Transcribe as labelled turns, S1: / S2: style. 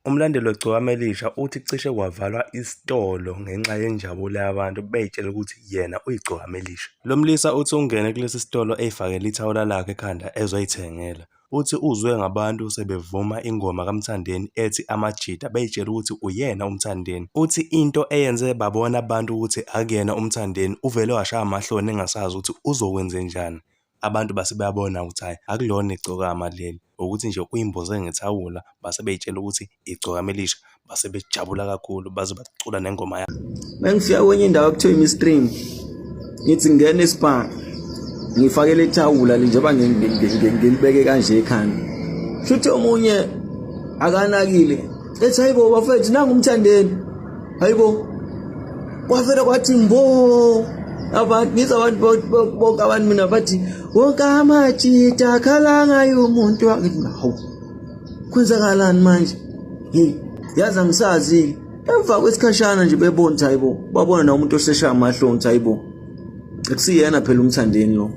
S1: Umlandeli weGcokama Elisha uthi cishe kwavalwa isitolo ngenxa yenjabulo yabantu bey'tshela ukuthi yena uyigcokama elisha. Lo mlisa uthi ungene kulesi sitolo ey'fakele ithawula lakhe ekhanda ezoy'thengela. Uthi uzwe ngabantu sebevuma ingoma kaMthandeni ethi Amajita bey'tshela ukuthi uyena uMthandeni. Uthi into eyenze babona abantu ukuthi akuyena uMthandeni uvele washaya amahloni engasazi ukuthi uzokwenzenjani. Abantu base beyabona ukuthi hhayi akulona igcokama leli, ukuthi nje uyimboze ngethawula base bey'tshela ukuthi igcokama elisha, base bejabula kakhulu baze bacula nengoma yakhe.
S2: Mengifika kwenye indawo ekuthiwa i-Stream ngithi ngingena espa ngifakele ithawula le njengoba ngilibeke kanje ekhanda. Shuthi omunye akanakile ethi hayibo bafethu nangu umthandeni. Hayibo kwavele kwathi mbo abantu ngizwa abantu bonke abantu mina bathi wonke amajita akhala ngayo umuntu ngithi hawu kwenzakalani manje hey yazi angisazi emva kwesikhashana nje bebona ukuthi hayibo babona na umuntu osesha amahloni ukuthi hayibo akusiyena phela umthandeni lo.